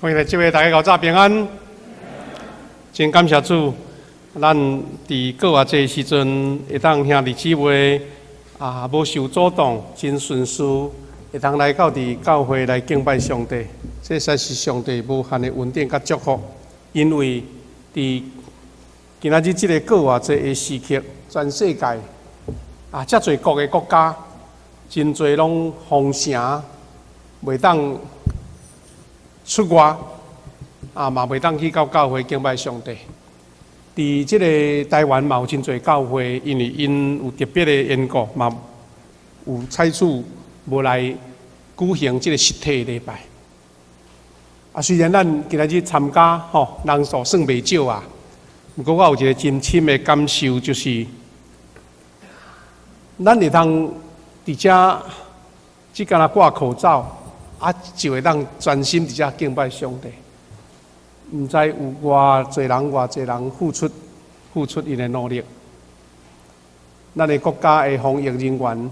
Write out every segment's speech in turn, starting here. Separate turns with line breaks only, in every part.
歡迎這位大家較早平安，真感謝主，咱佇過活節時陣會當兄弟姊妹啊，無受阻擋，真順遂，會當來到佇教會來敬拜上帝，這實在是上帝無限的恩典佮祝福。因為佇今仔日這个過活節的時刻，全世界啊，遮濟國的國家，真濟攏封城，袂當出外啊，嘛袂當去到教會敬拜上帝。佇這个台灣嘛有真濟教會，因為𪜶有特別的緣故，嘛有採取無來舉行這个實體禮拜。啊，雖然咱今仔日參加吼人數算袂少啊，毋過我有一个真深的感受，就是咱會當佇遮只干焦掛口罩，啊，就會當專心佇遮敬拜上帝。毋知有偌濟人，偌濟人付出𪜶的努力。咱的國家的防疫人員，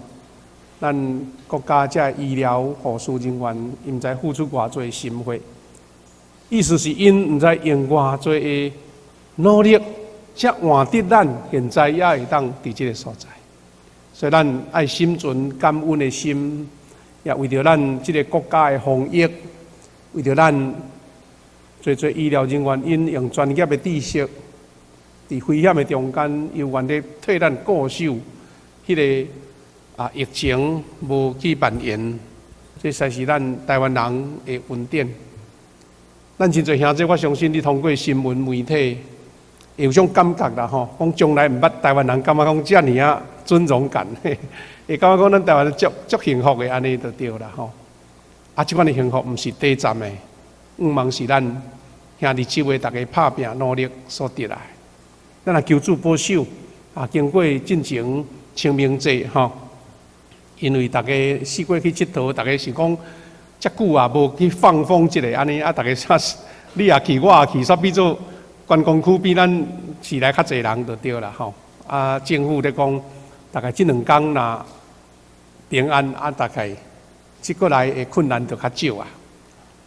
咱國家這醫療護士人員，𪜶毋知付出偌濟心血。意思是𪜶毋知用偌濟的努力，才換得咱現在也會當佇這个所在。所以咱愛心存感恩的心，也為著咱這个國家的防疫，為著咱濟濟醫療人員，𪜶用專業的知識，佇危險的中間，猶願意替咱固守彼个疫情無去蔓延，這實在是咱台灣人的恩典。咱真濟兄弟，我相信你通過新聞媒體，會有種感覺啦吼，講從來毋捌台灣人感覺講遮爾仔尊榮感，會感覺講咱台灣足足幸福的按呢就對啦吼。啊，這款的幸福毋是短暫的，往往是咱兄弟姊妹逐家拍拚努力所得來。咱若求主保守啊，經過進前清明節吼，因為逐家四界去𨑨迌，逐家想講遮久啊無去放風一下按呢啊，逐家煞你也去，我也去，煞變做觀光區比咱市內較濟人就對啦吼。啊，政府咧講，大概這兩工若平安啊，大概這過來的困難就較少啊。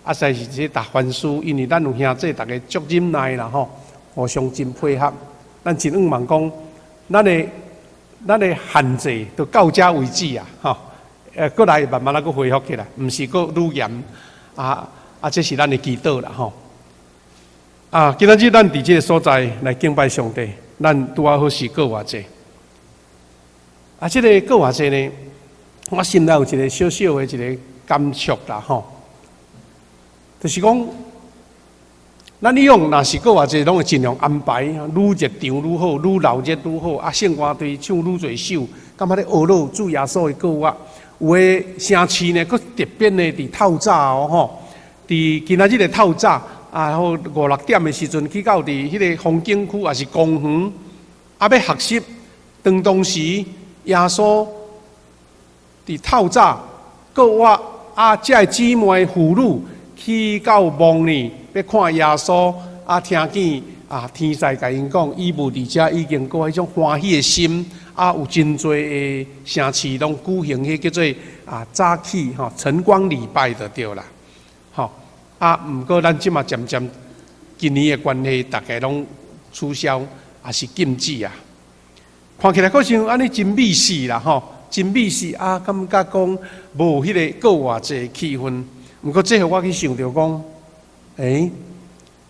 啊，實在是這逐番事，因為咱有兄弟逐家足忍耐啦吼，互相真配合。咱真向望講，咱的限制就到這為止啊，吼。過來慢慢仔閣恢復起來，毋是閣愈嚴啊啊！這是咱的祈禱啦吼。啊，今仔日咱佇這个所在來敬拜上帝，咱拄仔好是過活節。啊，這个過活節呢，我心內有一个小小的一个感觸啦吼，就是講，咱以往若是過活節，攏會盡量安排，愈熱場愈好，愈鬧熱愈好。啊，聖歌隊唱愈濟首，感覺咧學樂主耶穌的過活。有的城市呢，閣特別呢，佇透早哦吼，佇今仔日的透早，啊，然後五六點的時陣去到佇彼个風景區，抑是公園，啊，欲學習當當時耶穌佇透早過活啊，這个姊妹婦女去到墓呢，欲看耶穌，啊，聽見啊，天使共𪜶講，伊無佇遮已經過彼種歡喜的心，啊，有真濟的城市攏舉行彼叫做啊早起吼晨光禮拜就對啦，吼啊，毋過咱這馬漸漸今年的關係，逐家攏取消，抑是禁止啊。看起來閣像按呢真美事啦吼，真美事啊，感覺講無彼个過活節氣氛。毋過這予我去想著講，欸，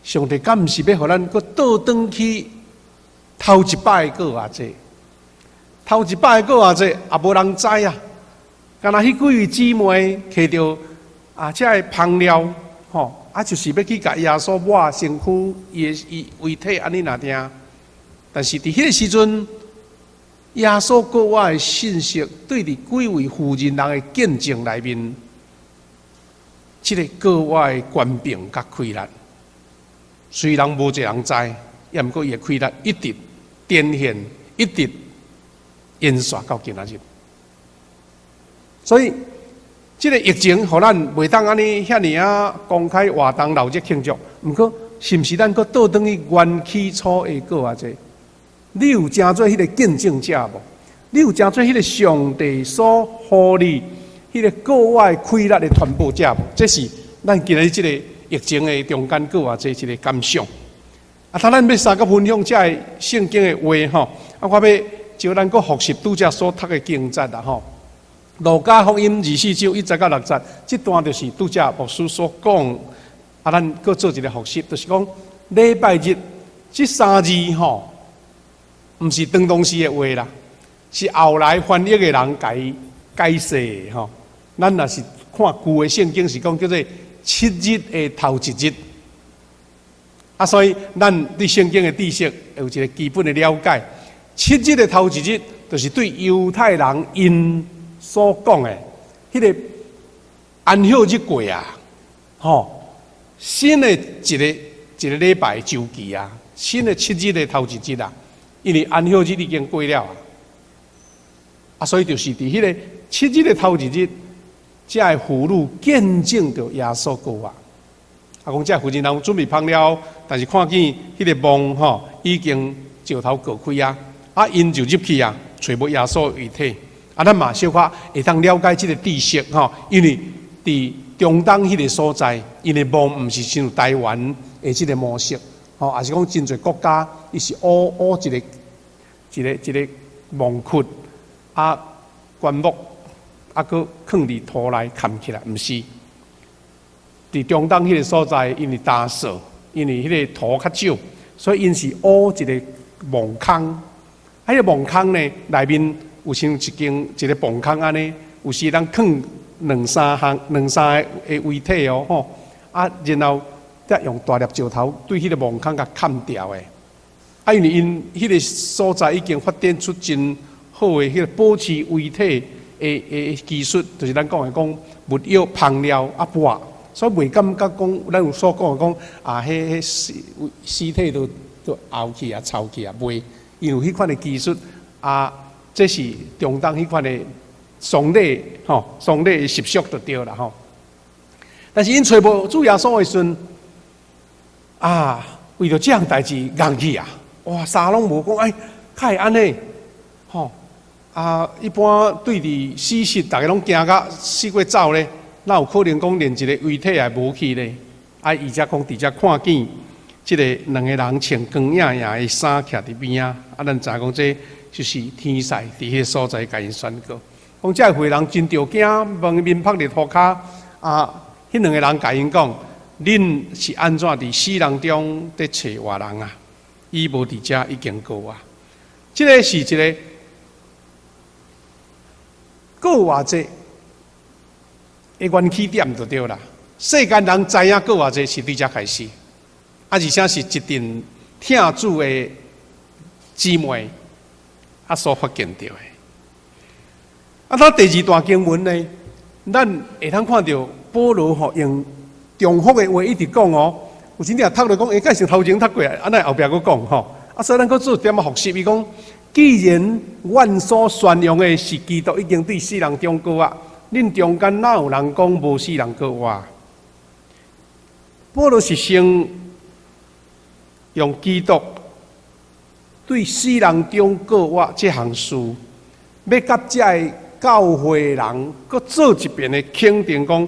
上帝敢毋是欲予咱閣倒轉去頭一擺過活節？頭一擺過活節也無人知啊，干焦彼幾位姊妹提著啊，這个香料吼，啊，就是欲去共耶穌抹身軀，伊的伊遺體按呢爾定。但是佇彼个時陣，耶穌過活的信息對佇幾位婦人人的見證內面，這个過活的權柄佮氣力，雖然無一個人知，也毋過伊的氣力一直展現，一直延續到今仔日。所以，這个疫情予咱袂當按呢遐爾仔公開活動鬧熱慶祝。毋過，是毋是咱閣倒轉去原起初的過活節？你有成做彼个見證者無？你有成做彼个上帝所予你彼个過活氣力的傳播者無？這是咱今日這个疫情的中間，閣偌濟一個感想。啊，頭咱欲相佮分享這个聖經的話吼，啊，我欲招咱閣複習拄才所讀的經節啦吼。路加福音24章1節到6節，這段就是拄才牧師所講。啊，咱閣做一個複習，就是講禮拜日這三字吼，毋是當當時的話啦，是後來翻譯的人共伊解釋的吼。咱若是看舊的聖經，是講叫做七日的頭一日。啊，所以咱對聖經的知識有一個基本的了解。七日的頭一日，就是對猶太人𪜶所講的，彼個安息日過啊，吼，新的一個一個禮拜週期啊，新的七日的頭一日啊，因為安息日已經過了啊，啊，所以就是佇彼個七日的頭一日，這个婦女見證著耶穌復活。啊，講這個婦人人準備芳了，但是看見彼個墓吼已經石頭過開啊，啊，𪜶就入去啊，揣無耶穌遺體。啊，咱嘛小可會當了解這個知識吼，因為佇中東彼個所在，𪜶的墓毋是像台灣的這個模式，吼，抑是講真濟國家，伊是挖挖一個一個一個墓窟，啊，棺木，啊，閣囥佇土內崁起來，毋是。佇中東彼個所在，因為乾燥，因為彼個土較少，所以𪜶是挖一個墓空。啊，彼個墓空呢，內面有像一間一個墓空按呢，有時通囥兩三項、兩三个的遺體哦，吼。啊，然後才用大粒石頭對彼個墓空共崁牢的。啊，因為𪜶彼個所在已經發展出真好的彼個保持遺體的的技術，就是咱講的講沒藥芳料啊抹，所以袂感覺講咱有所講的講啊，彼彼屍屍體都都沤去啊、臭去啊，袂，因為彼款的技術啊，這是中東彼款的喪禮吼，喪禮的習俗就對啦吼。但是𪜶揣無主耶穌的時陣，啊，為著這項代誌戇去啊！哇，衫攏無講，哎，哪會按呢？吼啊！一般對佇死屍，逐家攏驚甲四處走咧，哪有可能講連一個遺體也無去咧？啊，伊才講佇遮看見這个兩个人穿光影影的衫徛佇邊仔，啊，咱知影講這就是天使佇彼个所在共𪜶宣告，講這个婦人真著驚，問面曝佇塗跤啊，彼兩个人共𪜶講：恁是按怎佇死人中佇揣活人啊？伊無佇遮已經復活。這个是一个復活節的源起點就對啦。世間人知影復活節是對遮開始，啊，而且是一陣疼主的姊妹啊所發現著的。啊，咱第二段經文呢，咱會通看著保羅吼用重複的話一直講哦。有時你若讀著講，欸，敢是頭前讀過啊，啊，哪會後壁閣講吼？啊，所以咱閣做點仔複習。伊講，既然阮所宣揚的是基督已經對死人中復活，恁中間哪有人講無死人復活？保羅是先用基督對死人中復活這項事，欲佮這个教會人閣做一遍的肯定，講，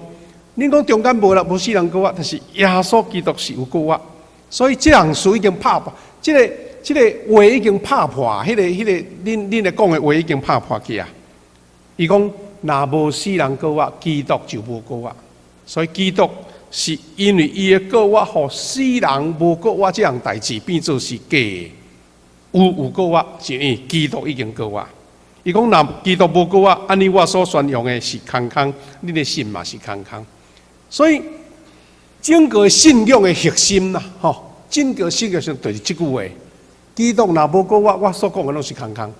恁講中間無啦，無死人復活，但是耶穌基督是有復活，所以這項事已經拍破，這个這个話已經拍破，彼个彼个恁恁咧講的話已經拍破去啊。伊講，若無死人復活，基督就無復活，所以基督是因為伊的復活，予死人無復活這項代誌變做是假的。有有復活，是因為基督已經復活。伊講若基督無復活，按呢我所宣揚的是空空，恁的信嘛是空空。所以整個信仰的核心啦，吼，整個信仰上就是這句話：基督若無復活，我所講的攏是空空。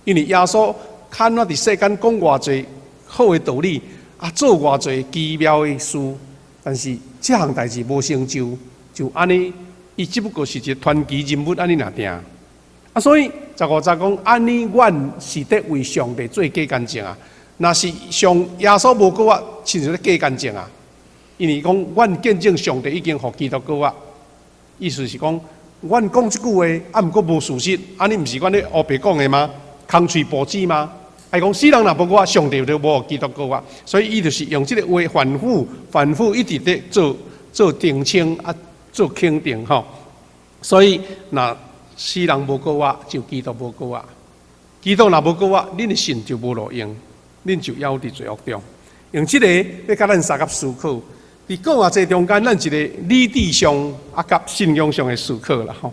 因為耶穌堪怎佇世間講偌濟好的道理，啊，做偌濟奇妙的事，但是這項代誌無成就，就按呢，伊只不過是一個傳奇人物按呢爾定。啊，所以15節講，按呢，阮是佇為上帝做假見證啊。若是上耶穌無復活，親像咧假見證啊。因為講，阮見證上帝已經予基督復活，意思是講，阮講這句話，啊，毋過無事實，按呢毋是阮咧烏白講的嗎？空喙哺舌嗎？伊講死人若無復活，上帝就無予基督復活，所以伊就是用這个話反覆、反覆一直佇做做澄清啊，做肯定吼。所以若死人無復活，就基督無復活。基督若無復活，恁的信就無路用，恁就猶佇罪惡中。用這个欲共咱相佮思考，佇復活節中間，咱一个理智上啊，佮信仰上的思考啦吼。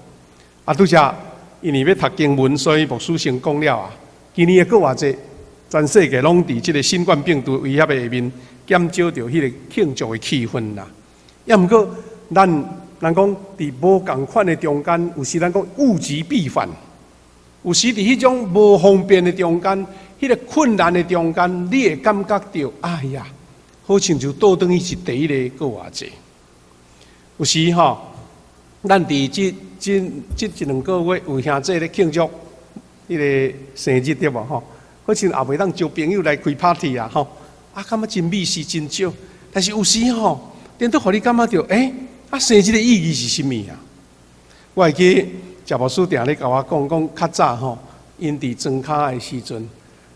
啊，拄才因為欲讀經文，所以牧師先講了啊。今年的復活節，全世界攏佇這个新冠病毒威脅的下面，減少著彼个慶祝的氣氛啦。抑毋過，咱人講佇無仝款的中間，有時咱講物極必反，有時佇彼種無方便的中間，彼个困難的中間，你會感覺著，哎呀，好親像倒轉去是第一个復活節。有時吼，咱佇這這這一兩個月有兄弟咧慶祝彼个生日對無吼？好像也袂當招朋友來開 party 啊吼，啊感覺真美食真少，但是有時吼，顛倒予你感覺著，欸，啊生日的意義是啥物啊？我會記謝牧師定咧共我講，講較早吼，𪜶佇莊跤的時陣，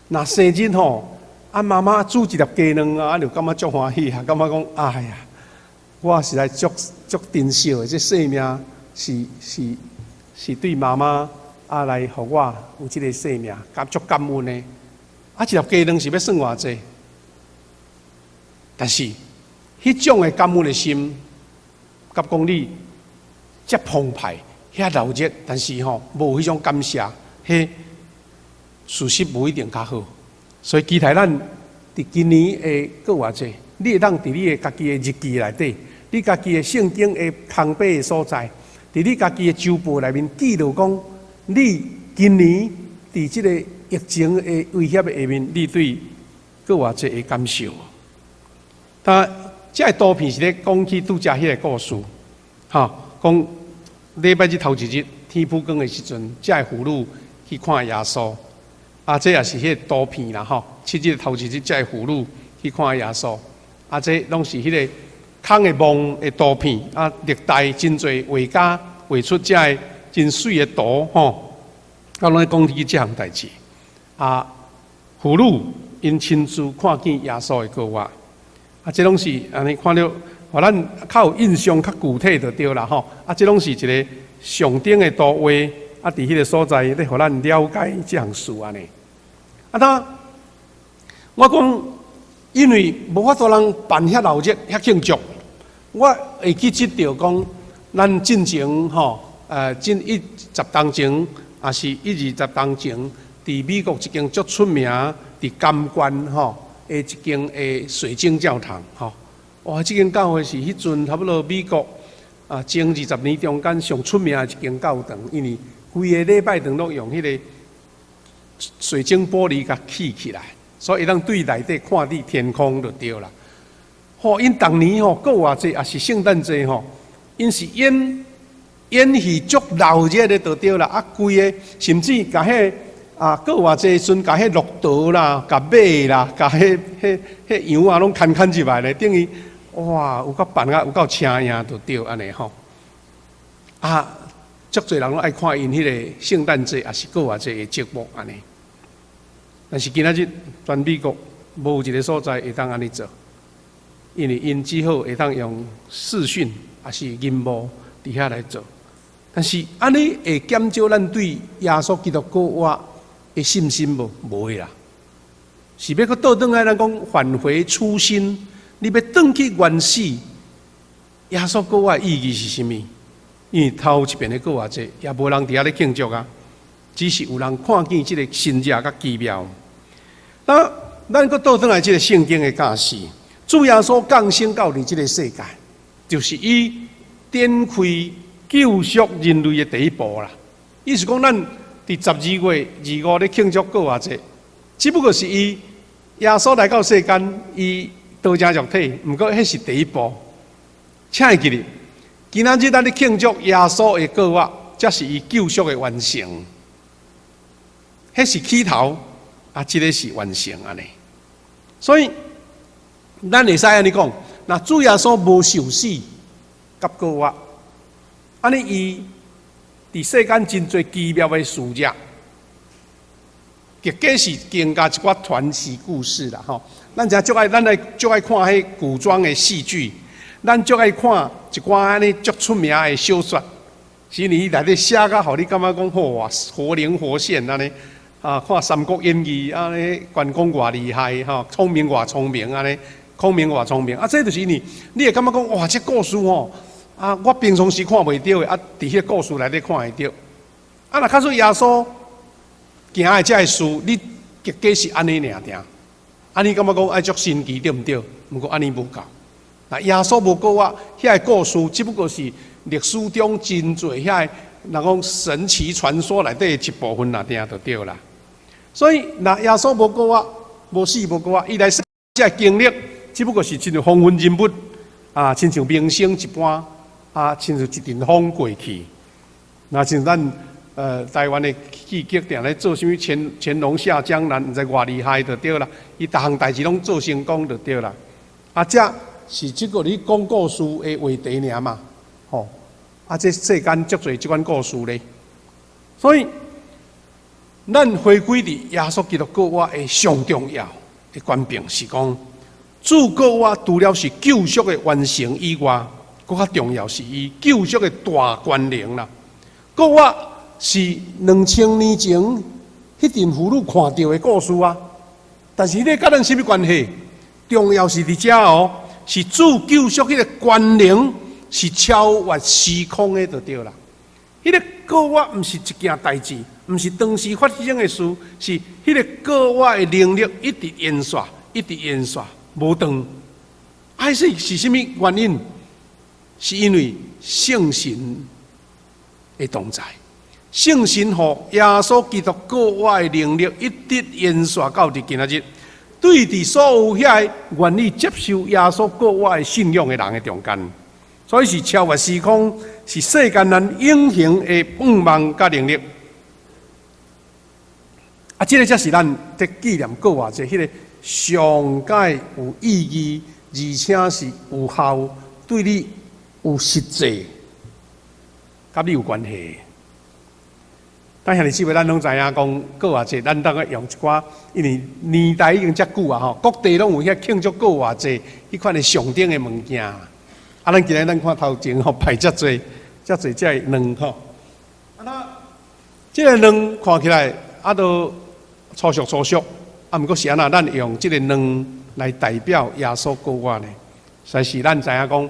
若生日吼，啊媽媽煮一粒雞卵啊，啊就感覺足歡喜啊，感覺講，哎呀，我實在足足珍惜的，這生命是是是對媽媽啊來予我有這个生命，感足感恩的。啊，一粒雞卵是欲算偌濟？但是，彼種的感恩的心，佮講你遮澎湃、遐熱熱，但是吼無彼種感謝，彼事實無一定較好。所以期待咱佇今年的復活節，你會當佇你的家己的日記內底，你家己的聖經的空白的所在，佇你家己的週報內面記錄講，你今年佇這個疫情的威脅的下面，你對復活節的感受。但這个圖片是咧講起拄才彼个故事，吼，講禮拜日頭一日天晡光的時陣，這个婦女去看耶穌，啊，這也是彼个圖片啦，吼。七日頭一日，這个婦女去看耶穌，啊，這攏是彼个空的夢的圖片，啊，歷代真濟畫家畫出這个真媠的圖，吼，啊，攏咧講起這項代誌。啊，婦女𪜶親自看見耶穌的復活，啊，這攏是按呢看著，予咱較有印象、較具體就對啦吼。啊，這攏是一个上頂的圖畫，啊，佇彼个所在咧，予咱了解這項事按呢。啊，當我講，因為無法度人辦遐鬧熱、遐慶祝，我會去知著講，咱進前吼，進一十冬前，抑是一二十冬前，佇美國一間足出名，佇甘縣吼的一間的水晶教堂吼，哇！這間教會是彼陣差不多美國啊前二十年中間上出名的一間教堂，因為規个禮拜堂攏用彼个水晶玻璃共砌起來，所以會當對內底看佇天空就對啦。吼，𪜶逐年吼復活節抑是聖誕節吼，𪜶是演演戲足鬧熱的就對啦，啊，規个甚至共彼啊，復活節時陣，共彼駱駝啦、共馬啦、共彼彼彼羊啊，攏牽牽入來咧，等於哇，有夠扮甲有夠車樣就對按呢吼。啊，足濟人攏愛看𪜶彼个聖誕節抑是復活節的節目按呢。但是今仔日全美國無一个所在會當按呢做，因為𪜶只好會當用視訊抑是銀幕佇遐來做。但是按呢會減少咱對耶穌基督復活的信心無？無會啦，是欲閣倒轉來，咱講返回初心，你欲轉去原始，耶穌復活的意義是啥物？因為頭一遍的復活節也無人佇遐咧慶祝啊，只是有人看見這个神跡佮奇妙。那咱閣倒轉來這个聖經的教示，主耶穌降生到佇這个世界，就是伊展開救贖人類的第一步啦。意思講，咱佇12月25咧慶祝復活節，只不過是伊耶穌來到世間，伊道成肉體，毋過彼是第一步。請會記得，今仔日咱咧慶祝耶穌的復活，才是伊救贖的完成。彼是起頭，啊，這个是完成按呢。所以，咱會使按呢講，若主耶穌無受死佮復活，按呢伊佇世間真濟奇妙的事跡，結果是增加一寡傳奇故事啦吼。咱誠足愛，咱來足愛看彼古裝的戲劇。咱足愛看一寡按呢足出名的小說，是因為伊內底寫甲予你感覺講哇活靈活現按呢。啊，看《三國演義》按呢，關公偌厲害吼，聰明偌聰明按呢，孔明偌聰明啊！這就是因為你會感覺講哇，這故事吼啊，我平常時看袂著的啊，佇彼個故事內底看會著。啊，若假使耶穌行的這个事，你結果是按呢爾定，按呢感覺講愛足神奇對毋對？毋過按呢無夠。那耶穌無過活，遐个故事只不過是歷史中真濟遐个人講神奇傳說內底的一部分爾定就對啦。所以，若耶穌無過活，無死無過活，伊來這个經歷，只不過是親像風雲人物啊，親像明星一般啊，親像一陣風過去。若像咱台灣的戲劇定咧做啥物乾隆下江南，毋知偌厲害就對啦。伊逐項代誌攏做成功就對啦。啊，這是這個你講故事的話題爾嘛？吼！啊，這世間足濟這款故事咧，所以咱回歸佇耶穌基督復活的上重要的權柄是講，主復活除了是救贖的完成以外，閣較重要是伊救贖的大權能啦。復活是2000年前彼陣婦女看著的故事啊，但是彼個佮咱啥物關係？重要是佇遮哦，是主救贖彼個權能是超越時空的就對啦。彼個復活毋是一件代誌，毋是當時發生的事，是彼個復活的能力一直延續，一直延續，無斷。啊，是啥物原因？是因為聖神的同在，聖神予耶穌基督復活的能力一直延續到佇今仔日，對佇所有遐個願意接受耶穌復活的信仰的人的中間，所以是超越時空，是世間咱永恆的盼望佮能力。啊，這個才是咱佇紀念復活節彼個上蓋有意義，而且是有效，對你有實際，佮你有關係。但兄弟姊妹，咱攏知影講復活節，咱當愛用一寡，因為年代已經遮久啊吼，各地攏有遐慶祝復活節彼款的象徵的物件。啊，咱今日咱看頭前吼擺遮濟、遮濟這个卵吼。啊，那這个卵看起來啊，都粗俗粗俗，啊，毋過是按怎？咱用這个卵來代表耶穌復活呢？實在是咱知影講，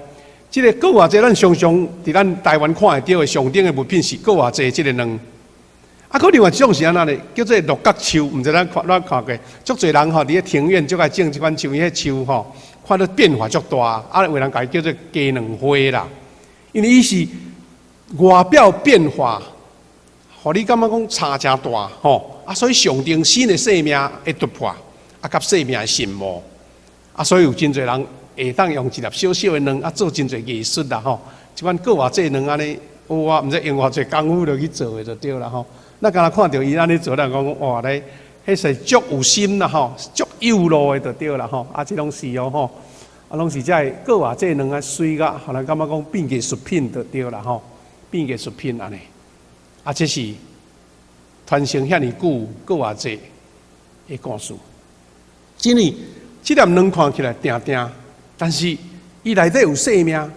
這个復活節咱常常佇咱台灣看會著的象徵的物品是復活節這个卵。啊，閣另外一種是按怎呢？叫做鹿角樹，毋知咱看過，足濟人吼佇咧庭院足愛種這款樹，因為彼樹吼看著變化足大，啊，有人共伊叫做雞卵花啦。因為伊是外表變化，予你感覺講差誠大吼，啊，所以象徵新的生命的突破，啊，佮生命的新貌，啊，所以有真濟人會當用一粒小小的卵啊，做真濟藝術啦吼。這款復活節卵按呢，我毋知用偌濟功夫落去做的就對啦吼。咱敢若看著伊按呢做，咱講哇咧，彼是足有心啦吼，足有路的就對啦吼。啊，這攏是哦吼，啊，攏是這個復活節卵啊媠甲，予人感覺講變藝術品就對啦吼，變藝術品按呢。啊，這是傳承遐爾久復活節的故事。因為這粒卵看起來定定，但是伊內底有生命。啊，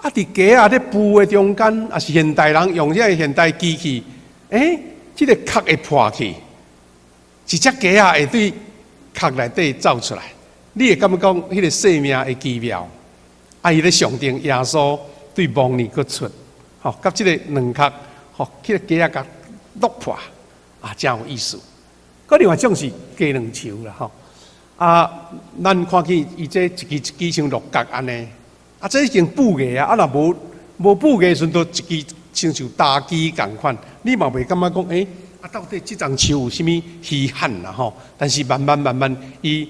佇雞仔咧孵的中間，也是現代人用這个現代機器。欸，這个殼會破去，一隻雞仔會對殼內底走出來，你會感覺講彼个生命的奇妙。啊，伊咧象徵耶穌對墓裡閣出，吼，佮這个卵殼，吼，彼个雞仔共落破，啊，誠有意思。閣另外一種是雞卵樹啦，吼，啊，咱看見伊這一支一支像鹿角按呢，啊，這已經布藝啊，啊，若無布藝時陣，都一支親像焦枝仝款，你嘛袂感覺講，欸，啊，到底這叢樹有啥物稀罕啦？吼！但是慢慢慢慢，伊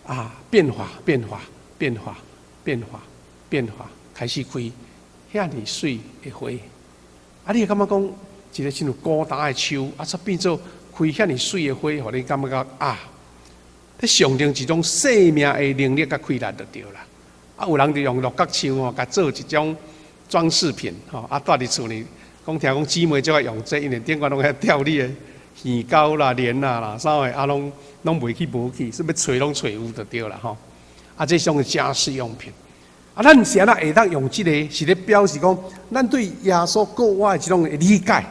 啊變化變化變化變化變化，開始開遐爾媠的花。啊，你會感覺講，一個親像孤單的樹，啊，煞變做開遐爾媠的花，予你感覺啊，這象徵一種生命的能力佮氣力就對啦。啊，有人就用鹿角樹吼，共做一種裝飾品，吼，啊，蹛佇厝裡，講聽講姊妹最愛用這個，因為頂懸攏遐吊你的耳膠啦、鏈啊啦，啥的啊，攏攏袂去無去，是欲揣攏揣有就對啦，吼。啊，這種家飾用品。啊，咱是按怎會當用這個，是咧表示講，咱對耶穌復活的這種的理解，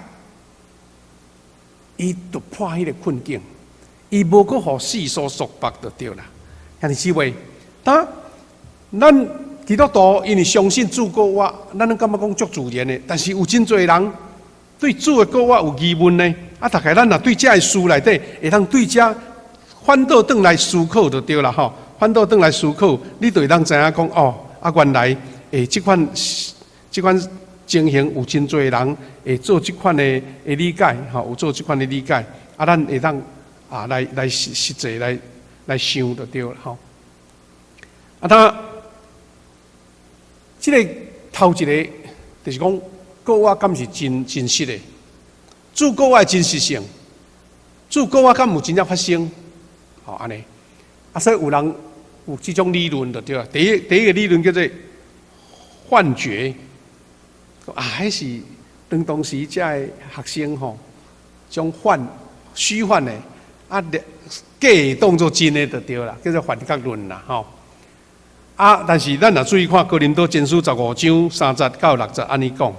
伊突破彼个困境，伊無閣予世俗束縛就對啦。兄弟姊妹，當咱基督徒因為相信主復活，咱攏感覺講足自然的，但是有真濟人對主的復活有疑問呢。啊，大概咱若對這个事內底，會當對這反倒轉來思考就對啦吼。反倒轉來思考，你就會當知影講哦，啊，原來這款情形有真濟人會做這款的理解，吼，有做這款的理解，啊，咱會當啊來實際來想就對了吼。啊，他這个頭一个就是講，復活敢是真實的？主復活的真實性，主復活敢有真正發生？吼，按呢。啊，所以有人有這種理論就對了。第一個理論叫做幻覺，啊，彼是當時這个學生吼，將幻虛幻的啊，假的當做真的就對啦，叫做幻覺論啦，吼。啊，但是咱若注意看《哥林多前書》15章3節到6節按呢講，《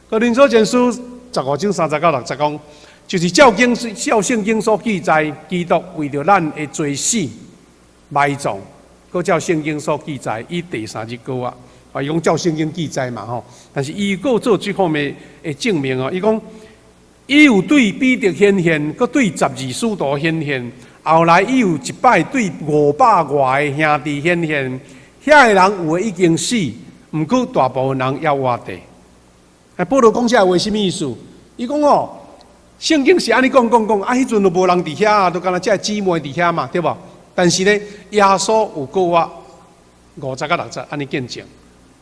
哥林多前書》十五章三節到六節講，就是照聖經所記載，基督為著咱的罪死埋葬，閣照聖經所記載，伊第三日復活。啊，伊講照聖經記載嘛吼，但是伊閣做這方面的證明哦，伊講伊有對彼得顯現，閣對十二使徒顯現，後來伊有一擺對五百外个兄弟顯現，遐个人有的已經死，毋過大部分人猶活著。啊，保羅講這話啥物意思？伊講哦，聖經是按呢講講講，啊，彼陣都無人佇遐，都干焦這姊妹佇遐嘛，對無？但是呢，耶穌有復活5節到6節按呢見證，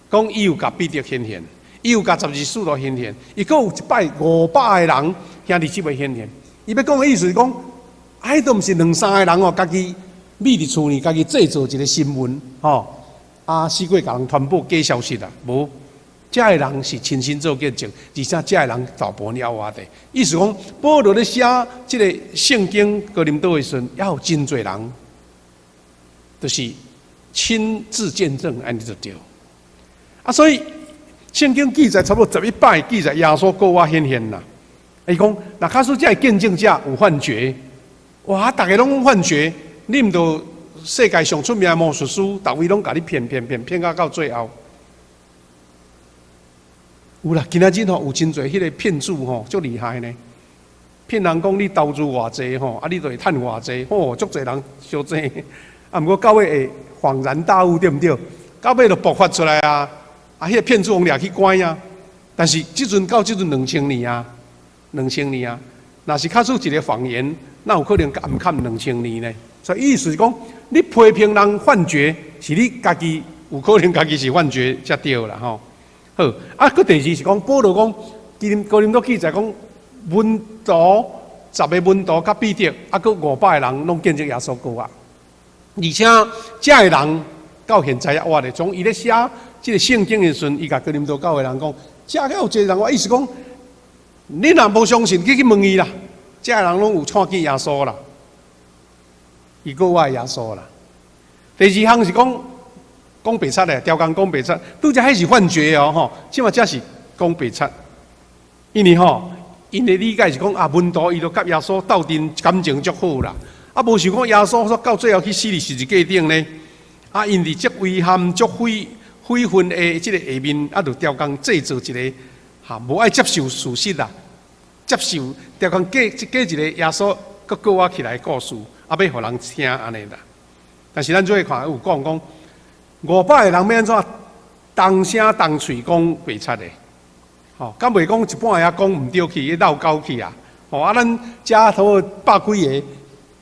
講伊有共彼得顯現，伊有共十二使徒顯現，伊閣有一擺500個人兄弟姊妹顯現。伊欲講的意思是講，啊，彼都毋是兩三個人哦，家己覕佇厝裡，家己製造一個新聞，吼，啊，四界共人傳播假消息啦，無。這个人是親身做見證，而且這个人大部分猶活著。意思講，保羅咧寫這个聖經哥林多的時陣，猶有真濟人，就是親自見證，按呢就對。啊，所以聖經記載差不多11擺記載耶穌復活顯現啦。伊講，若假使這个見證者有幻覺，哇，逐家攏幻覺，你毋著世界上出名的魔術師，逐位攏共你騙騙騙騙到最後。有啦，今仔日吼有真濟彼个騙子吼，足厲害呢。騙人講你投資偌濟吼，啊你就會趁偌濟，吼，足濟人相爭。啊，毋過到尾會恍然大悟，對毋對？到尾就爆發出來啊！啊，彼个騙子予掠去關啊。但是這陣到這陣2000年啊，兩千年啊，若是假使一个謊言，哪有可能暗崁兩千年呢？所以意思是講，你批評人幻覺，是你家己有可能家己是幻覺才對啦吼。好，啊，閣第二是講，保羅講，哥林多記載講，門徒十个門徒佮彼得，啊，閣500個人攏見證耶穌復活。而且這个人到現在猶活著，從伊咧寫這个聖經的時陣，伊共哥林多教會人講，遮閣有一個人，我意思講，你若無相信，你去問伊啦，這个人攏有看見耶穌啦，伊閣活耶穌啦。第二項是講，講白賊的，刁工講白賊，拄才彼是幻覺哦，吼，這馬這是講白賊。因為吼，𪜶的理解是講啊，門徒伊都佮耶穌鬥陣感情足好啦，啊，無想講耶穌說到最後去死佇十字架頂呢，啊，𪜶佇這遺憾、足悔恨的這个下面，啊，就刁工製造一个哈，無愛接受事實啦，接受刁工假假一个耶穌閣復活起來的故事，啊，欲予人聽按呢啦。但是咱做伙看有講講，500個人欲按怎同聲同喙講白賊的？吼，敢袂講一半仔講毋對去，落勾去啊？吼啊，咱遮頭百幾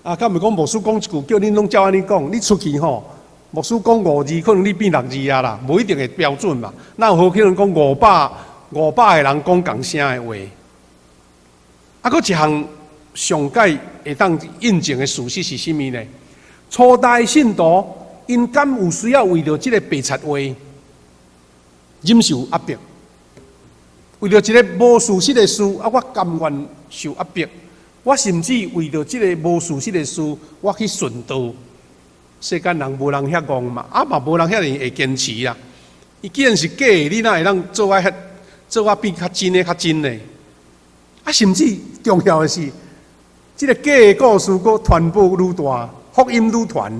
個，啊，敢袂講牧師講一句，叫恁攏照按呢講？你出去吼，牧師講五字，可能你變六字啊啦，無一定會標準嘛。哪有好可能講500個人講仝聲的話？啊，閣一項上蓋會當印證的事實是啥物呢？初代信徒，𪜶敢有需要為著這个白賊話忍受壓迫？為著一个無事實的事，啊，我甘願受壓迫。我甚至為著這个無事實的事，我去殉道。世間人無人遐戇嘛，啊嘛無人遐爾會堅持啊。伊既然是假的，你哪會當做啊遐做啊變較真的較真的？啊，甚至重要的是，這个假的故事閣傳播愈大，福音愈傳，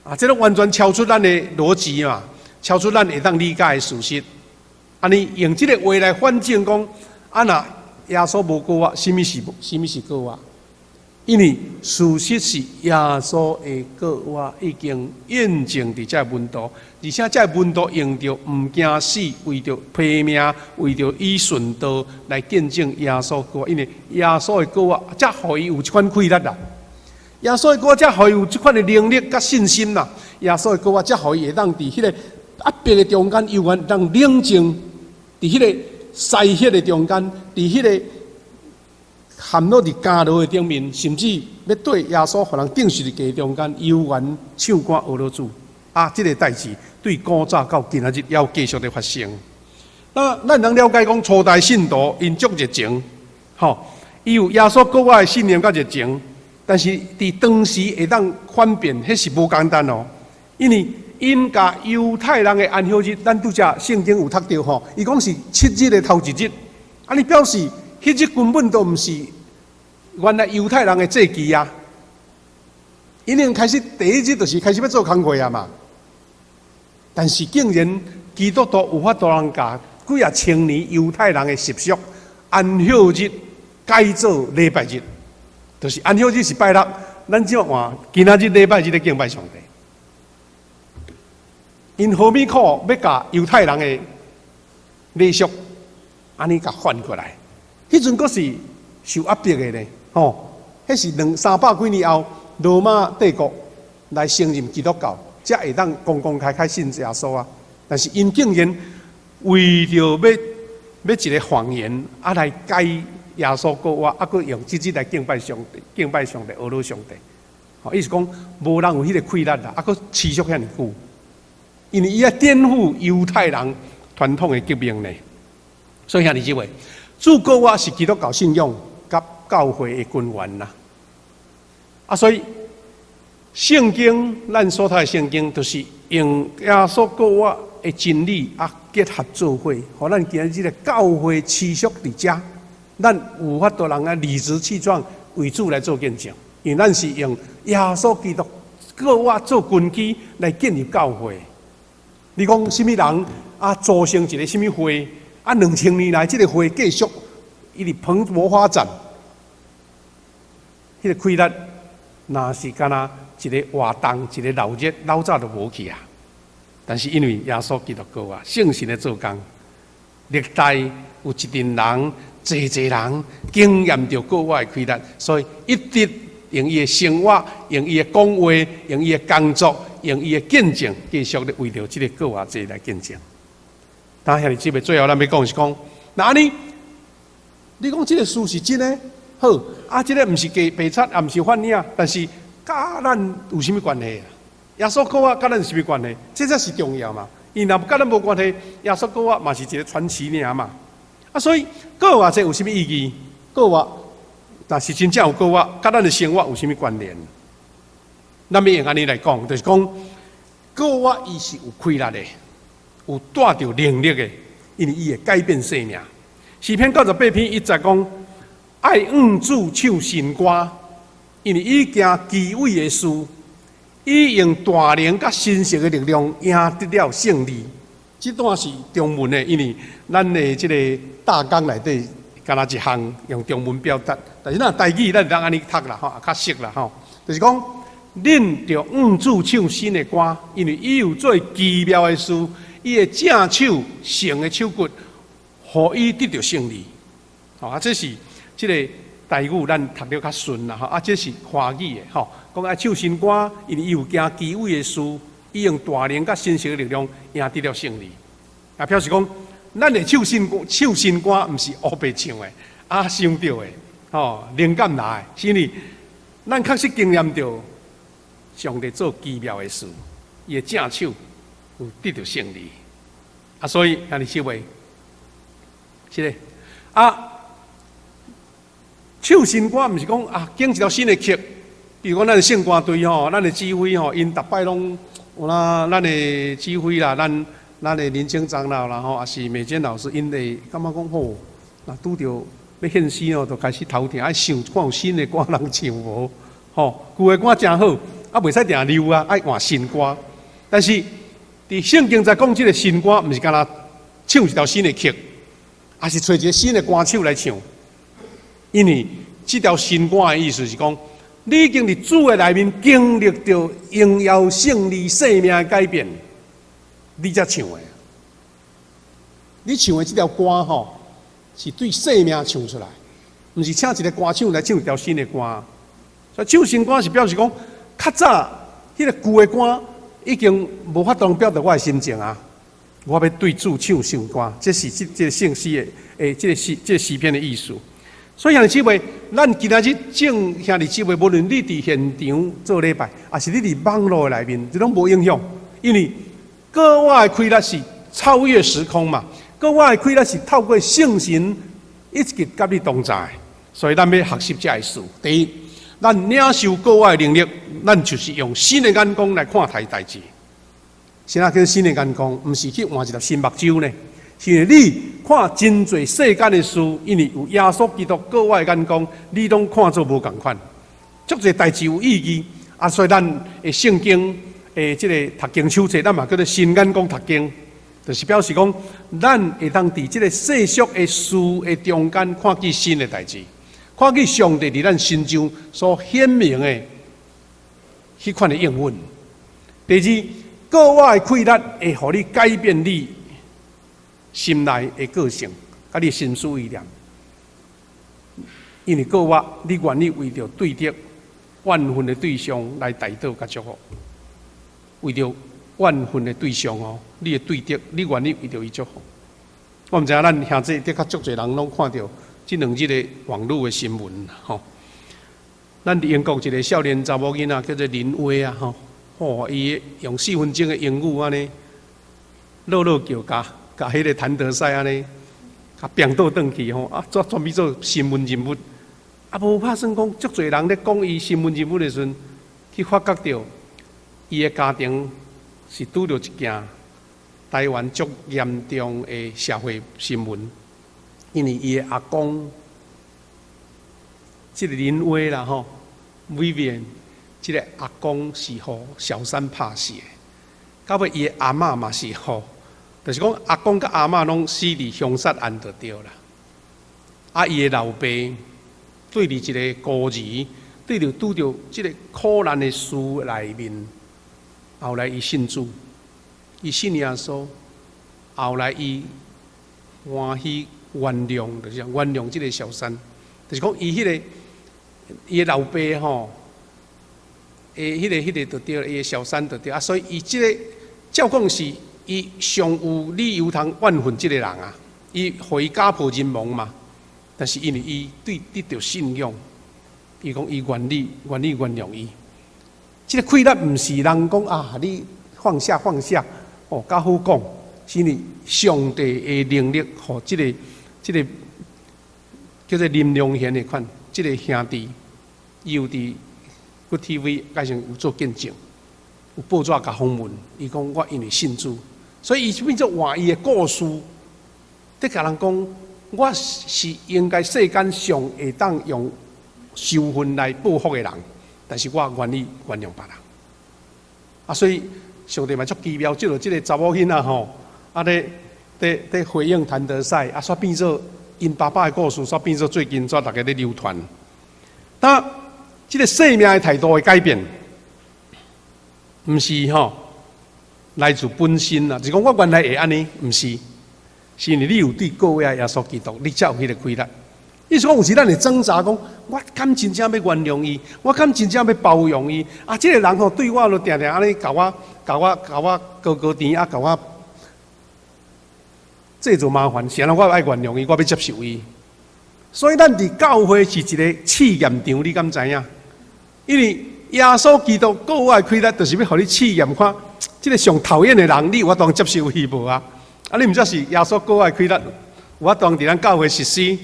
啊，這個完全超出咱的邏輯嘛，超出咱會當理解的事實。按呢用這个話來反證講，啊若耶穌無復活，啥物是復活？因為事實是耶穌的復活已經驗證佇這門徒，而且這門徒用著毋驚死，為著拼命，為著以順道來見證耶穌復活。因為耶穌的復活，才予伊有這款氣力啦。耶穌的復活，才予伊有這款的能力佮信心啦。耶穌的復活，才予伊會當佇彼个壓迫的中間，猶原當冷靜；佇彼个篩血的中間，佇彼个陷落佇監牢的頂面，甚至欲對耶穌予人釘十字架中間，猶原唱歌呵咾主。啊，這个代誌對古早到今仔日猶繼續咧發生。那咱通了解講，初代信徒𪜶足熱情，吼，伊有耶穌復活的信念佮熱情，但是佇當時會當反變，彼是無簡單哦。因為𪜶共猶太人的安息日，咱拄才聖經有讀著吼，伊講是7日的頭一日，按呢表示，彼日根本都毋是原來猶太人的節期啊！𪜶已經開始第一日就是開始欲做工課啊嘛。但是竟然基督徒有法度通共幾仔千年猶太人的習俗安息日改做禮拜日，就是安息日是拜六，咱只換今仔日禮拜日咧敬拜上帝。𪜶何物苦欲共猶太人的禮俗按呢共反過來？彼陣閣是受壓迫的咧，吼！彼是兩三百幾年後，羅馬帝國來承認基督教，才會當公公開開信耶穌啊。但是𪜶竟然為著欲欲一个謊言啊來改耶穌復活，啊閣用這日來敬拜上帝，敬拜上帝，呵咾上帝。吼，意思講無人有彼个氣力啦，啊閣持續遐爾久，因為伊愛顛覆猶太人傳統的革命呢。所以兄弟姊妹，主復活是基督教信仰佮教會的根源啦。啊，所以聖經咱所讀的聖經，就是用耶穌復活的真理啊結合做伙，予咱今仔日的教會持續佇遮，咱有法度人啊理直氣壯為主來做見證，因為咱是用耶穌基督復活做根基來建立教會。你講啥物人啊組成一个啥物會？啊，2000年來，這个會繼續一直蓬勃發展，彼个氣力，若是干焦一个活動，一个鬧熱，老早就無去啊。但是因為耶穌基督復活，聖神的做工，歷代有一陣人，濟濟人經驗著復活的氣力，所以一直用伊的生活，用伊的講話，用伊的工作，用伊的見證，繼續咧為著這个復活節來見證。當兄弟姊妹，最後咱欲講是講，若按呢，你講這个事是真的，好，啊，這个毋是假白賊，也毋是幻影，但是佮咱有啥物關係啊？耶穌復活佮咱有啥物關係？這才是重要嘛。伊若佮咱無關係，耶穌復活嘛是一个傳奇爾嘛。啊，所以復活節有啥物意義？復活，若是真正有復活，佮咱的生活有啥物關聯？咱欲用按呢來講，就是講復活伊是有氣力的，有帶著能力的，因為伊會改變生命。詩篇98篇1節講：愛向主唱新歌，因為伊行奇偉的事，伊用大能佮神聖的力量贏得了勝利。這段是中文的，因為咱的這个大綱內底干焦一項用中文表達，但是咱台語咱會當按呢讀啦吼，較熟啦吼，就是講，恁著向主唱新的歌，因為伊有做奇妙的事，伊的正手成的手骨，予伊得著勝利。吼啊，這是這个台語咱讀得較順啦吼，啊，這是華語的吼，講愛唱新歌，因為伊有行奇偉的事，伊用大能佮神聖的力量贏得了勝利。啊，表示講，咱會唱新歌，唱新歌毋是烏白唱的，啊，想著的，吼，靈感來的，是因為咱確實經驗著上帝做奇妙的事，伊的正手有得著勝利。啊，所以兄弟姊妹，是的，啊，唱新歌毋是講啊，揀一條新的曲，比如講咱的聖歌隊吼，咱的指揮吼，𪜶逐擺攏有啦，咱的指揮啦，咱咱的年輕長老啦吼，也是美娟老師，𪜶會感覺講吼，若拄著欲獻詩哦，就開始頭痛，愛想看有新的歌通唱無？吼，舊的歌誠好，啊，袂使定溜啊，愛換新歌。但是佇聖經在講這个新歌，毋是干焦唱一條新的曲，抑是揣一个新的歌手來唱。因為這條新歌的意思是講，你已經佇主的內面經歷著榮耀勝利生命的改變，你才唱的。你唱的這條歌吼，是對生命唱出來，毋是請一个歌手來唱一條新的歌。所以唱新歌是表示講，較早彼个舊的歌已經無法度表達我的心情啊！我欲對主唱新歌，這是這個聖詩的這個詩篇的意思。所以兄弟姊妹，咱今仔日眾兄弟姊妹，無論你佇現場做禮拜，抑是你佇網路的內面，這攏無影響，因為閣我的氣力是超越時空嘛，閣我的氣力是透過聖神一直佮你同在，所以咱欲學習這个事。第一，咱領受閣我的能力，咱就是用新的眼光來看待代誌。啥叫新的眼光？毋是去換一粒新目睭呢？是因為你看真濟世間的事，因為有耶穌基督閣我的眼光，你攏看做無仝款。足濟代誌有意義啊！所以咱的聖經的這个讀經手冊，咱嘛叫做新眼光讀經，就是表示講，咱會當佇這个世俗的事的中間看見新的代誌，看見上帝佇咱身上所顯明的彼款的應允。第二，閣我的氣力會予你改變你心內的個性，佮你心思意念。因為閣我，你願意為著對敵怨恨的對象來代禱佮祝福，為著怨恨的對象哦，你的對敵，你願意為著伊祝福。我毋知影咱兄弟的確足濟人攏看著這兩日的網路的新聞吼。咱佇英國一个少年查某囡仔叫做林威啊吼，吼，伊用4分鐘的英語按呢，落落叫共共彼个譚德塞按呢，共拚倒轉去吼，啊，煞轉變做新聞人物。啊，無拍算講，足濟人咧講伊新聞人物的時陣，去發覺著伊的家庭是拄著一件台灣足嚴重的社會新聞，因為伊的阿公，這个林威啦吼，Vivian，這个阿公是予小三拍死的，到尾伊的阿嬤嘛是予，就是講阿公佮阿嬤攏死佇兇殺案就對啦。啊，伊的老爸對佇一个孤兒，對著拄著這个苦難的事內面，後來伊信主，伊信耶穌，後來伊歡喜原諒，就是原諒這个小三，就是講伊彼个伊的老爸吼，彼个就對，伊的小三就對啊，所以伊這个照講是伊上有理由通怨恨這个人啊，伊予伊家破人亡嘛，但是因為伊對得著信仰，伊講伊願意原諒伊。這个氣力毋是人講啊，你放下放下，哦，較好講，是因為上帝的能力，予這个叫做林良賢的款，這个兄弟，伊有佇 Good TV 改成有做見證，有報紙共訪問，伊講我因為信主，所以伊變做換伊的故事，佇共人講，我是應該世間上會當用仇恨來報復的人，但是我願意原諒別人。啊，所以上帝嘛足奇妙，藉著這个查某囡仔吼，啊咧咧回應譚德塞，啊，煞變做𪜶爸爸的故事，煞變做最近煞逐家咧流傳。但這个生命的態度的改變，毋是吼來自本身啦，就是講我原來會按呢，毋是，是因為你有對閣我耶穌基督，你才有彼个氣力。意思講有時咱會掙扎，講我敢真正欲原諒伊，我敢真正欲包容伊？啊，這个人吼對我都定定按呢共我、共我、共我高高甜啊，共我製造麻煩，啥人我愛原諒伊，我欲接受伊。所以咱佇教會是一个試驗場，你敢知影？因為耶穌基督閣我的氣力，就是欲予你試驗看，這个上討厭的人，你有法度接受伊無啊？啊，你毋才是耶穌閣我的氣力，有法度佇咱教會實施？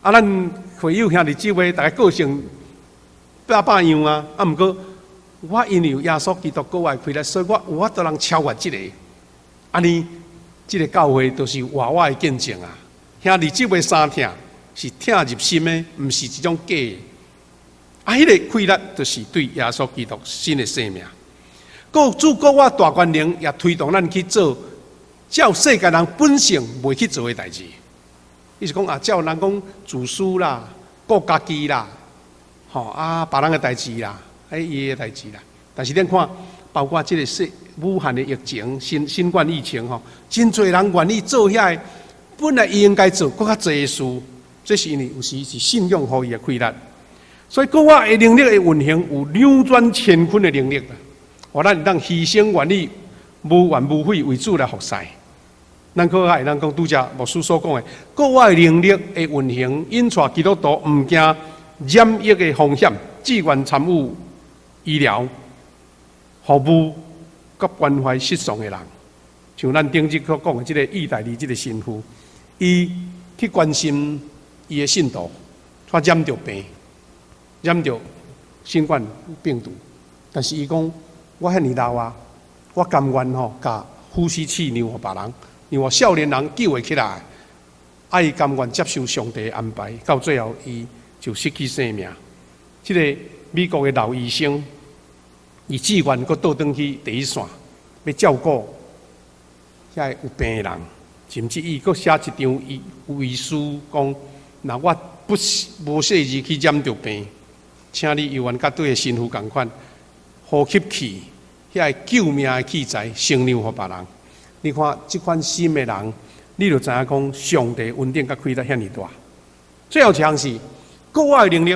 啊，咱會友兄弟姊妹，逐家個性百百樣啊！啊，毋過我因為有耶穌基督閣我的氣力，所以我有法度通超越這个。按呢，這个教會就是活活的見證啊！兄弟姊妹相疼是疼入心的，毋是一種假的。啊，彼个氣力就是對耶穌基督新的生命。閣主閣我大權能也推動咱去做，照世界人本性袂去做的代誌。伊是講啊，照人講自私啦、顧家己啦，吼啊，別人的代誌啦，彼伊的代誌啦。但是恁看，包括這个世武漢的疫情、新冠疫情吼，真濟人願意做遐个本來伊應該做閣較濟的事，這是因為有時是信仰予伊的氣力。所以，閣我的能力的運行有扭轉乾坤的能力啦。予咱會當犧牲願意無怨無悔為主來服侍。咱閣較會當講拄才牧師所講的，閣我的能力的運行，引帶基督徒毋驚染疫的風險，志願參與醫療服務，佮關懷失喪的人。像咱頂日所講的這个意大利這个神父，伊去關心伊的信徒，煞染著病，染著新冠病毒，但是伊講我遐爾老啊，我甘願吼，共呼吸器讓予別人，讓予少年人救會起來，啊，伊甘願接受上帝的安排，到最後伊就失去性命。這个美國的老醫生，伊志願閣倒轉去第一線，欲照顧遐个有病的人，甚至伊閣寫一張遺書，講：若我不無細膩去染著病，請你猶原佮對的神父仝款，呼吸器遐个救命的器材先讓予別人。你看這款心的人，你就知影講上帝恩典佮氣力遐爾大。最後一項是閣我的能力，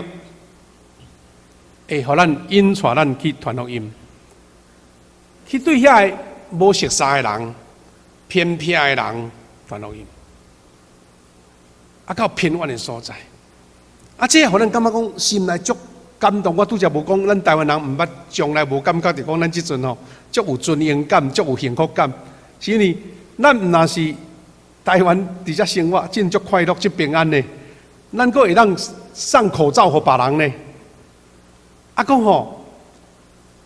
會予咱引帶咱去傳福音，去對遐个無熟似的人、偏僻的人傳福音，啊，到偏遠的所在，啊，這予咱感覺講心內足感動。我拄才無講，咱台灣人毋捌，從來無感覺著講咱這陣吼足有尊榮感、足有幸福感，是因為咱毋若是台灣佇遮生活，真足快樂、足平安的，咱閣會當送口罩予別人呢。啊，閣吼，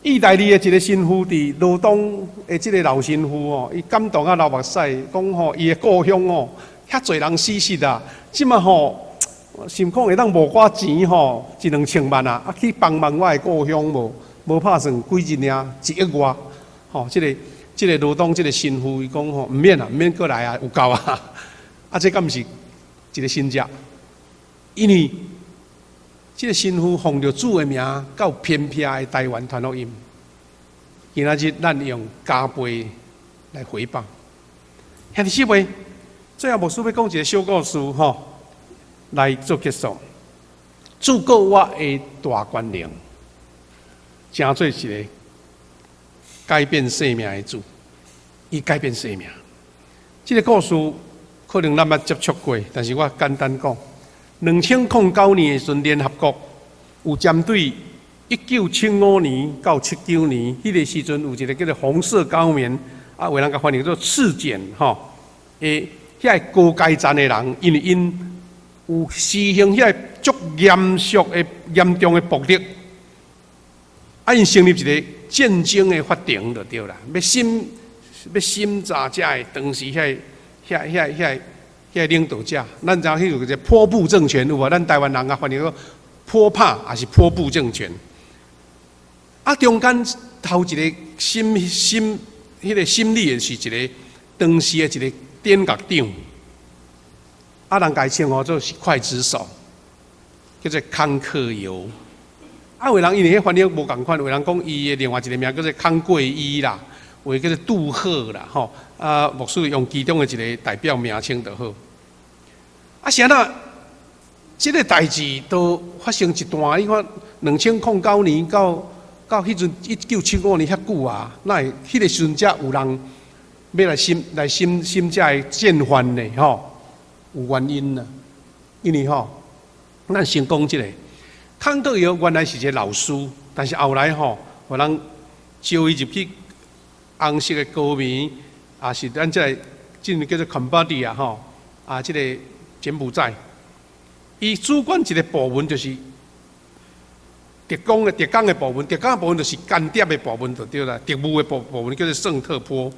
意大利的一个神父佇羅東的這个老神父吼，伊感動啊流目屎，講吼伊的故鄉吼，遐濟人死死啊，這馬吼想講會當募寡錢吼，一兩千萬啊，啊去幫忙我的故鄉無？無拍算幾日爾，1億外，吼，這个羅東這个神父伊講吼，毋免啊，毋免閣來啊，有夠啊，啊，這敢毋是一个神跡？因為這个神父奉著主的名，到偏僻的台灣傳福音。今仔日咱用加倍來回報。兄弟姊妹，最後牧師欲講一个小故事吼，來做結束。主閣我的大權能，成做一个改變生命的主，伊改變生命。這个故事可能咱捌接觸過，但是我簡單講。2009年的時陣，聯合國有針對1975年到79年彼个時陣，有一个叫做紅色高棉，啊，有人共翻譯做赤柬吼，的遐個高階層的人，因為𪜶有施行遐個足嚴肅的嚴重的暴力，啊，𪜶成立一个戰爭的法庭就對啦，欲審查遮个當時遐遐遐遐遐領導者，咱知影彼有一个波布政權有無？咱台灣人啊，翻譯做波帕，抑是波布政權。啊，中間頭一个審審彼个審理的是一个當時的一个典獄長，啊，人共伊稱呼做是劊子手，叫做康克尤。啊，有人因為彼翻譯無仝款，有人講伊的另外一个名叫做康貴伊啦，有的叫做杜赫啦，吼。啊，牧師用其中的一个代表名稱就好。啊，是按怎？這个代誌都發生一段，你看2009年到彼陣1975年遐久啊，哪會彼个時陣才有人欲來審這个戰犯呢？吼，有原因啦。因為吼，咱先講這个康克尤原來是一个老師，但是後來吼，予人招伊入去紅色的高棉，也是咱這个這個叫做 Cambodia 吼，啊，這个柬埔寨，伊主管一个部門就是特工的部門，特工的部門就是間諜的部門就對啦，特務的部門叫做聖特波。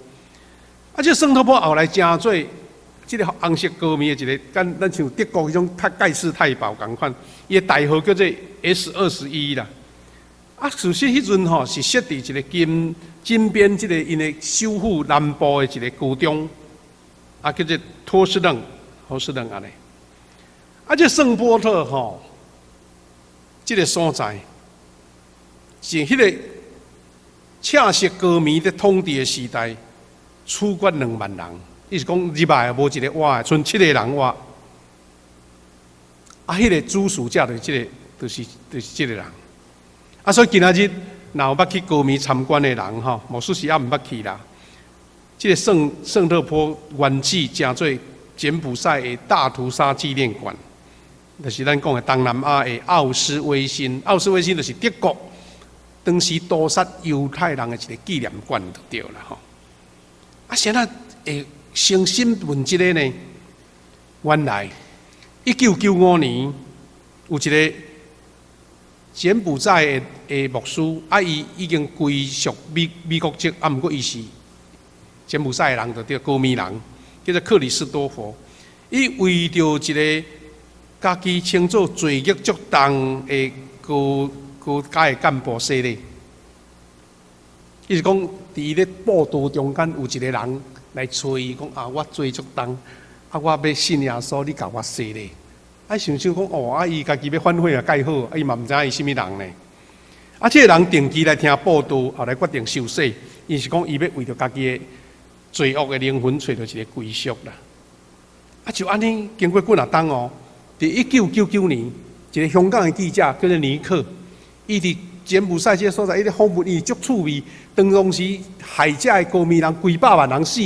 啊，這聖特坡後來成做這个紅色高棉的一个，敢咱像德國彼種太蓋世太保仝款，伊的代號叫做 S21啦。啊，事實彼陣吼是設佇一個金金邊這个𪜶的首府南部的一个高中，啊，叫做托斯楞，托斯楞按呢。啊，這聖波特吼，這个所在是彼个赤色高棉佇統治的時代，處決2萬人，意思講入來無一个活的，賰七个人活。啊，彼个主事者就是這个，就是這个人。啊，所以今仔日若有捌去高棉參觀的人吼，牧師是猶毋捌去啦。這个聖特坡原始成做柬埔寨的大屠殺紀念館，就是咱講的東南亞的奧斯威辛。奧斯威辛就是德國當時屠殺猶太人的一个紀念館就對啦吼。啊，啥人會先審問這个呢？原來1995年有一个柬埔寨的牧師，啊，伊已經歸屬美國籍，啊，毋過伊是柬埔寨的人，就對，高棉人，叫做克里斯多佛。伊為著一个家己稱做罪孽足重的高高階的幹部洗禮，伊是講，佇伊咧佈道中間有一个人來揣伊講啊，我罪足重，啊，我欲信耶穌，你共我洗禮。啊，想想講哦，啊，伊家己欲反悔也蓋好，啊，伊嘛毋知影伊啥物人呢。啊，這个人定期來聽佈道，後來決定受洗，伊是講伊欲為著家己的罪惡的靈魂揣著一个歸宿啦。啊，就按呢，經過幾若冬哦，佇1999年，一个香港的記者叫做尼克，伊佇柬埔寨這个所在，伊咧訪問，伊足趣味。當時害遮的高棉人幾百萬人死，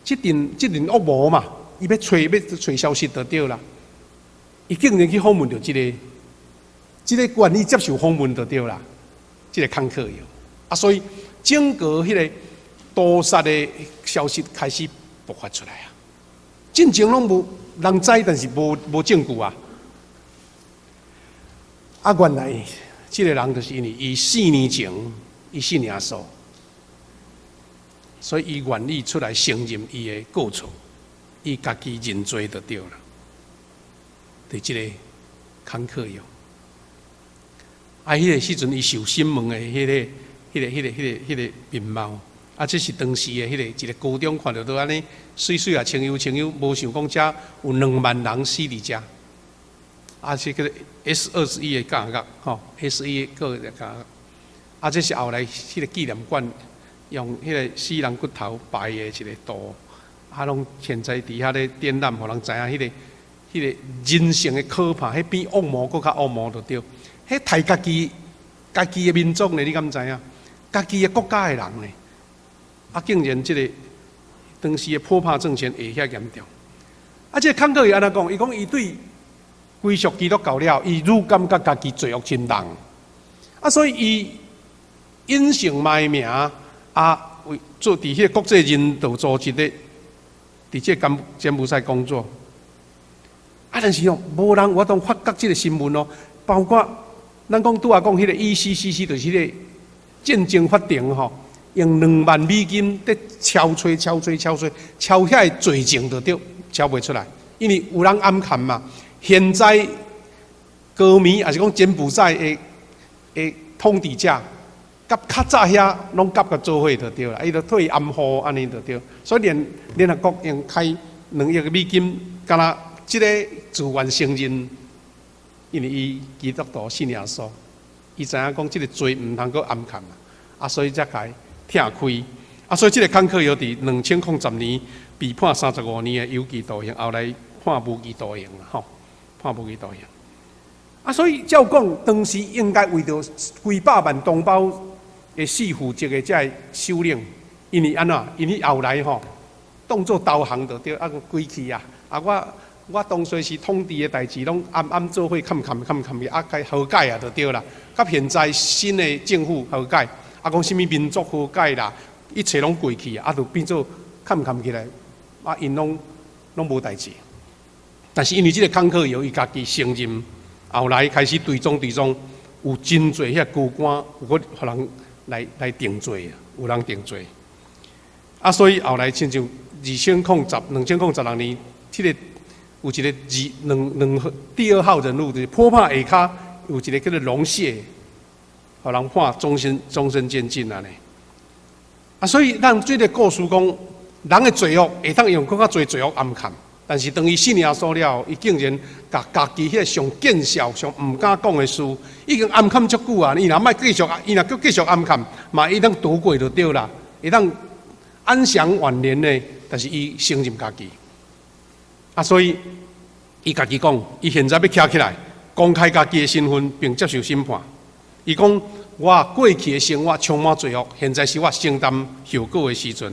這陣惡魔嘛，伊欲揣消息就對啦。伊竟然去訪問著這个願意接受訪問就對啦，這个康克耀啊，所以整個彼个屠殺的消息開始爆發出來啊。進前攏無人知，但是無證據啊。啊，原來這个人就是因為伊4年前伊信耶穌，所以伊願意出來承認伊的過錯，伊家己認罪就對啦。佇這个康克耀，啊，彼个時陣伊受審問的彼个面貌，啊，這是當時的彼个一个高中看著都按呢，媠媠啊，清幽清幽，無想講遮有2萬人死佇遮，啊，是叫做 S21的監獄，吼，S 一個監獄，啊，這是後來彼个紀念館用彼个死人骨頭擺的一个圖，啊，攏現在佇遐咧展覽，予人知影彼个人性的可怕，彼比惡魔閣較惡魔就對。彼刣家己的民族呢？你敢知影？家己的國家的人呢？啊，竟然這个當時的波帕政權會遐嚴重。啊，這个康克伊按怎講？伊講伊對歸屬基督教了，伊愈感覺家己罪惡真重。啊，所以伊隱姓埋名啊，為做佇彼个國際人道組織咧，佇這個柬埔寨工作。啊，但是哦，無人有法度發覺這个新聞哦，包括咱講拄仔講彼个 ECCC，就是彼个戰爭法庭吼，用2萬美金佇抄揣、抄揣、抄揣、抄遐个罪證就對，抄袂出來，因為有人暗崁嘛。現在高棉抑是講柬埔寨的統治者，佮較早遐攏佮佮做伙就對啦，伊就退暗號按呢就對，所以連聯合國用開2億美金，敢若這个自願承認，因為伊基督徒信耶穌，伊知影講這个罪毋通閣暗崁啊，啊，所以才共拆開。啊，所以這个康克耀佇2010年被判35年的有期徒刑，後來判無期徒刑啦，吼，判無期徒刑。啊，所以照講，當時應該為著幾百萬同胞的死負責的這个首領，因為按怎？因為後來吼，當做投降就對，啊，歸去啊，啊我當初是統治的代誌，攏暗暗做伙，崁崁崁崁去，啊，該和解啊，就對啦。佮現在新的政府和解，啊，講啥物民族和解啦，一切攏過去啊，就變做崁崁起來，啊，𪜶攏無代誌。但是因為這个康克耀伊家己承認，後來開始追蹤追蹤，有真濟遐高官有閣予人來定罪啊，有人定罪。啊，所以後來親像2016年，這个有一個二兩兩號第二號人物，就是波帕下跤有一個叫做龍蟹，予人判終身監禁按呢。啊，所以咱這个故事講，人的罪惡會當用閣較濟罪惡掩蓋，但是當伊信耶穌了後，伊竟然共家己彼个上見笑、上毋敢講的事，已經掩蓋足久啊！伊若莫繼續，伊若閣繼續掩蓋，嘛會當躲過就對啦，會當安享晚年呢。但是伊承認家己，啊，所以伊家己講，伊現在欲徛起來，公開家己的身份，並接受審判。伊講：我過去的生活充滿罪惡，現在是我承擔後果的時陣。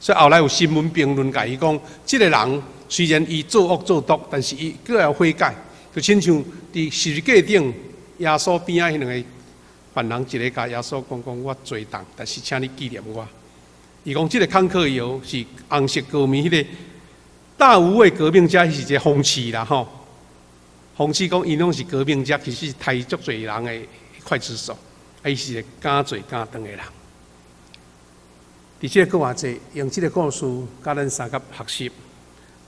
所以後來有新聞評論共伊講，這个人雖然伊作惡作毒，但是伊閣會悔改，就親像佇十字架頂耶穌邊仔彼兩个犯人，一个共耶穌講講我罪重，但是請你紀念我。伊講這个康克猶是紅色革命彼个大無畏革命家，是一个諷刺啦吼。諷刺講𪜶攏是革命家，其實是刣足濟人的劊子手，啊，伊是一个敢做敢當的人。佇這个復活節，用這个故事共咱相佮學習，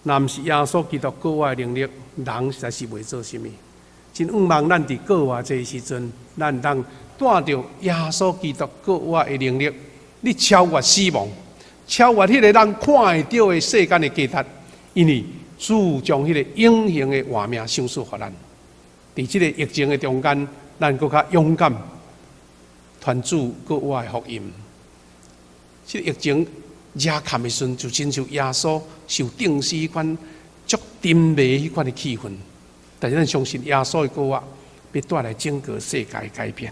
若毋是耶穌基督復活的能力，人實在是袂做啥物。真向望咱佇復活節的時陣，咱當帶著耶穌基督復活的能力，你超越死亡，超越彼个咱看會著的世間的價值，因為主將彼个永恆的活命賞賜予咱。佇這个疫情的中間，咱閣較勇敢傳主復活的福音。這个疫情惹冚的時陣，就親像耶穌受釘死彼款足沉迷彼款的氣氛。但是咱相信耶穌的復活，欲帶來整個世界的改變。